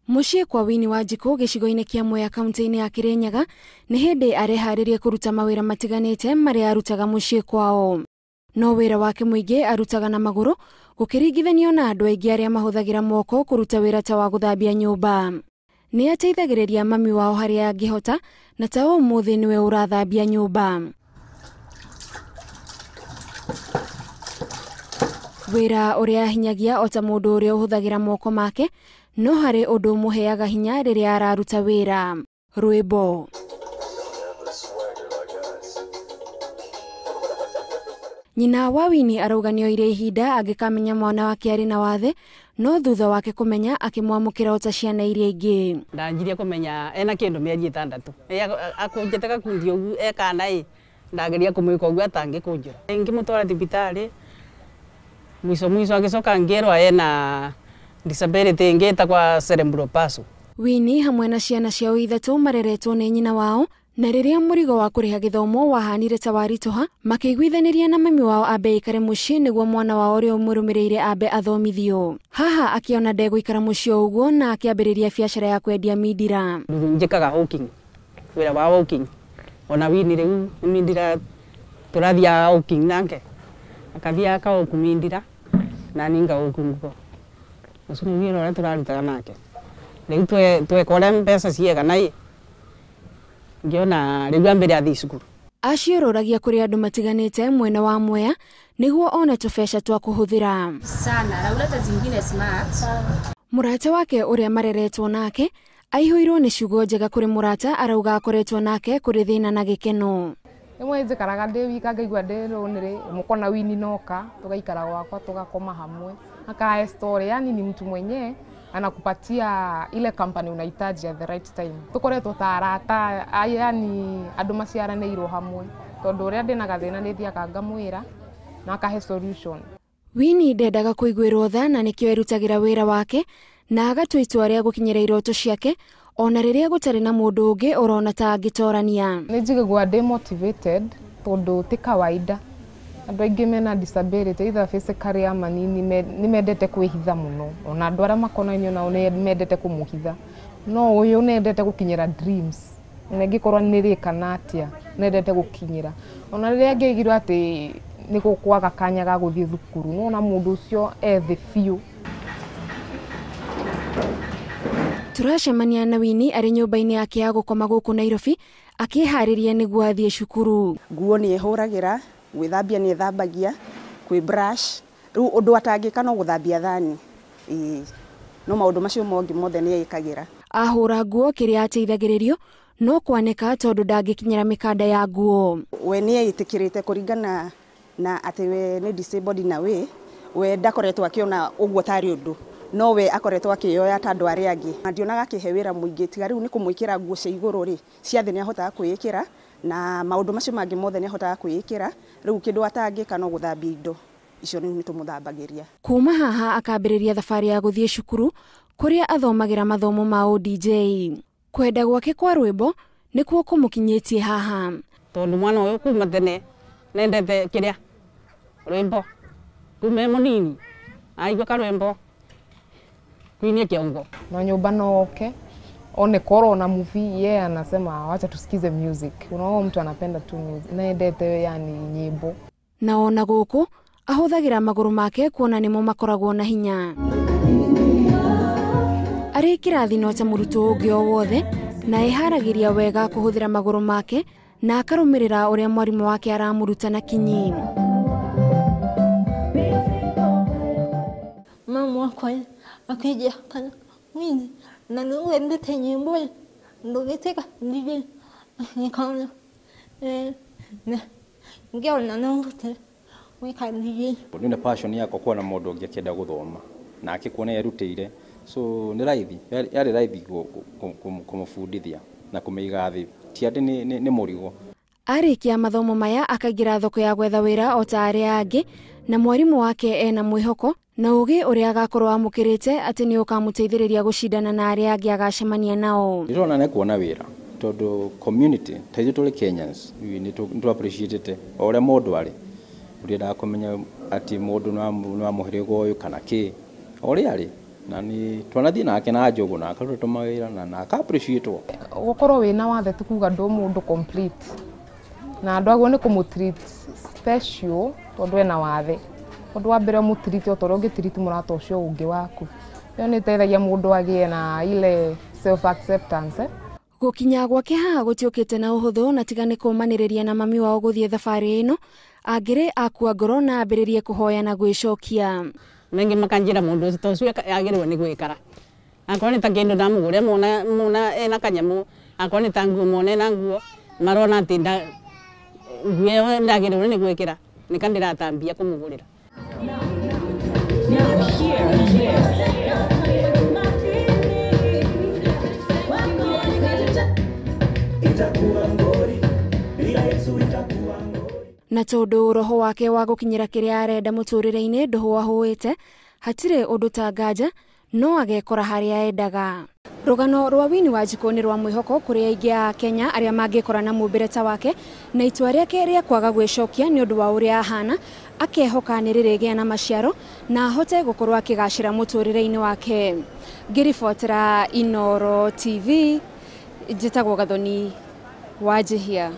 Mũciĩ kwa Winnie Wanjikũ gĩcigo-inĩ kĩa Mwea kaunti-inĩ ya Kirinyaga nĩ hĩndĩ areharĩria kũruta mawĩra matiganĩte marĩa arutaga mũciĩ kwao. No wĩra wake mũingĩ arutaga na magũrũ gũkĩringithanio na andũ aingĩ arĩa mahũthagĩra moko kũruta wĩra ta wa gũthambia nyũmba. Nĩ ateithagĩrĩria mami wao harĩa angĩhota na ta ũmũthĩ nĩwe ũrathambia nyũmba. Wĩra ũrĩa ahinyagia o ta mũndũ ũrĩa ũhũthagĩra moko make no harĩ ũndũ ũmũheaga hinya rĩrĩa araruta wĩra. Rwĩmbo. Nyina wa Winnie arauga nĩoire ihinda angĩkamenya mwana wake arĩ na wathe, no thutha wake kũmenya akĩmwamũkĩra o ta ciana iria ingĩ. Ndanjirie kũmenya ena kĩndũ mĩeri 6. Akũnjĩte gakundi ũguo ekana ĩ ndageria kũmwĩka ũguo atangĩkũnjĩra. Ngĩmũtwara thibitarĩ mwico mwico agĩcoka ngĩrwo ena disability ĩngĩ ĩtagwa cerebral palsy. Winnie hamwe na ciana ciao ithatũ mareretwo nĩ nyina wao, na rĩrĩa mũrigo wa kũrĩha gĩthomo wahanire ta waritũha, makĩiguithanĩria na mami wao ambe aikare mũciĩ nĩguo mwana wao ũrĩa ũmũrũmĩrĩire ambe athomithio. Haha akĩona ndegũikara mũciĩ o ũguo na akĩambĩrĩria biacara ya kwendia mindira. Njĩkaga hawking, wĩra wa hawking. Ona Winnie rĩu mindira tũrathiaga hawking nake, akathiĩ akahawk mindira na niĩ ngahawk nguo. Ũcio nĩ wĩra ũrĩa tũrarutaga nake. Rĩu tweka ũrĩa mbeca ciegana ĩ, ngĩona rĩu ambere athiĩ cukuru. Aciũrũragia kũrĩ andũ matiganĩte mwena wa Mwea nĩguo one tũbeca twa kũhũthĩra. Sana, na uleta zingine smart. Mũrata wake ũrĩa mareretwo nake aihũirwo nĩ ciugo njega kũrĩ mũrata arauga akoretwo nake kũrĩ thĩna na gĩkeno. Rĩmwe njikaraga ndĩ wika ngaigua ndĩ lonely, mũkona Winnie noka tũgaikara gwakwa tũgakoma hamwe, akahe story, yani ni mtu mwenye anakupatia ile company unahitaji at the right time. Tukoretwo ta arata, yani andũ maciaranĩirwo hamwe, tondũ ũrĩa ndĩna gathĩna nĩ thiaga ngamwĩra na akahe solution. Winnie ndendaga kũiguĩrwo tha na nĩkĩo erutagĩra wĩra wake na agatua itua rĩa gũkinyĩra iroto ciake ona rĩrĩa gũtarĩ na mũndũ ũngĩ ũrona ta angĩtorania. Nĩ njiguaga ndĩ motivated tondũ ti kawaida. Andũ aingĩ mena disability either physically ama nini nĩ mendete kwĩhitha mũno, ona andũ arĩa makonainie nao nĩ mendete kũmũhitha, no ũyũ nĩendete gũkinyĩra dreams, ona ĩngĩkorwo nĩ rĩ kana atĩa nĩendete gũkinyĩra. Ona rĩrĩa angĩaigirwo atĩ nĩ gũkwaga kanya ga gũthiĩ thukuru, nĩwona mũndũ ũcio e thĩ biũ. Tũracemania na Winnie arĩ nyũmba-inĩ yake ya gũkoma gũkũ Nairobi akĩharĩria nĩguo athiĩ cukuru. Nguo nĩ ehũragĩra, gwĩthambia nĩ ethambagia, kwĩ brush, rĩu ũndũ atangĩka no gũthambia thani. Ĩĩ, no maũndũ macio mangĩ mothe nĩ ekagĩra. Ahũra nguo kĩrĩa ateithagĩrĩrio no kwanĩka tondũ ndangĩkinyĩra mĩkanda ya nguo. We nĩ etĩkĩrĩte kũringana na atĩ we nĩ disabled in a way, we ndakoretwo akĩona ũguo tarĩ ũndũ, no we akoretwo akĩyoya ta andũ arĩa angĩ. Na ndionaga akĩhe wĩra mũingĩ, tiga rĩu nĩ kũmwĩkĩra nguo cia igũrũ rĩ, cia thĩ nĩ ahotaga kwĩĩkĩra, na maũndũ macio mangĩ mothe nĩ ahotaga kwĩĩkĩra. Rĩu kĩndũ atangĩka no gũthambia indo icio nĩ tũmũthambagĩria. Kuma haha akambĩrĩria thabarĩ ya gũthiĩ cukuru kũrĩa athomagĩra mathomo ma ODJ. Kwenda gwake kwa rwĩmbo nĩkuo kũmũkinyĩtie haha. Tondũ mwana ũyũ kuma tene nendete kĩrĩa rwĩmbo, kuma e mũnini aigua karwĩmbo kwinie kĩongo. Na nyũmba no oke one koro na movie, yeye anasema wacha tusikize music. Unaona mtu anapenda tu music, naendete yani nyimbo. Na ona gũkũ ahũthagĩra magũrũ make kuona nĩmo makoragwo na hinya. Arĩ kĩrathi no ta mũrutwo ũngĩ o wothe na eharagĩria wega kũhũthĩra magũrũ make na akarũmĩrĩra ũrĩa mwarimũ wake aramũruta na kinyi. Mama wakwa akija kana Winnie na nĩwendete nyĩmbo ndũgĩtiga DJ nikaona ngĩona no hote gwĩka DJ. Nĩ passion yakwa kuona mũndũ ũngĩ akĩenda gũthoma na akĩkuona erutĩire, so nĩ raithi, yarĩ raithi kũmũbundithia na kũmĩiga thĩ, ti atĩ nĩ mũrigo. Arĩkia mathomo maya akaingĩra thoko ya gwetha wĩra o ta arĩa angĩ, na mwarimũ wake ena mwĩhoko na ũgĩ ũrĩa agakorwo amũkĩrĩte atĩ nĩ ũkamũteithĩrĩria gũcindana na arĩa angĩ agacemania nao. Ndĩrona nĩ kuona wĩra tondũ community ta ithuĩ tũrĩ Kenyans nĩ tũ appreciate o ũrĩa mũndũ arĩ, ũrĩendaga kũmenya atĩ mũndũ nĩ wa mũhĩrĩga ũyũ kana kĩ, o ũrĩa arĩ. Na nĩ twanathiĩ nake na njũgũ na akaruta mawĩra na aka appreciate wo. Gukorwo wina wathe ti kuga ndũ mũndũ complete, na andũ aguo nĩ kũmũ-treat special tondũ ena wathe. Ũndũ wa mbere ũmũ-treat o ta ũrĩa ũngĩ-treat mũrata ũcio ũngĩ waku. Ĩyo nĩ ĩteithagia mũndũ agĩe na ile self acceptance. Gũkinya gwake haha gũtiũkĩte na ũhũthũ, na tiga nĩ kũmanĩrĩria na mami wao gũthiĩ thabarĩ ĩno angĩrĩ akua ngoro na ambĩrĩrie kũhoya na gwĩcokia. Mengi makanjira mundu ucio to ucio agĩrĩirwo nĩ gwĩkara akorwo nĩ ta kĩndũ ndamũgũrĩra mona mona ena kanyamũ, akorwo nĩ ta nguo mona ena nguo, marona atĩ nguo ĩyo ndagĩrĩirwo nĩ gwĩkĩra nĩka ndĩratambia kũmũgũrĩra. Na tondũ roho wake wa gũkinyĩra kĩrĩa arenda mũtũrĩre-inĩ ndũhũahũĩte, hatirĩ ũndũ ta nganja no agekora harĩa endaga. Rũgano rwa Winnie Wanjikũ nĩ rwa mwĩhoko kũrĩ aingĩ a Kenya arĩa mangĩkora na mũmbĩre ta wake, na itua rĩake rĩa kwaga gwĩcokia nĩ ũndũ wa ũrĩa ahana, akehoka nĩ rĩrĩgĩa na maciaro na ahote gũkorwo akĩgacĩra mũtũrĩre-inĩ wake. Ngĩribotera Inooro TV, njĩtagwo Gathoni Wanjihia.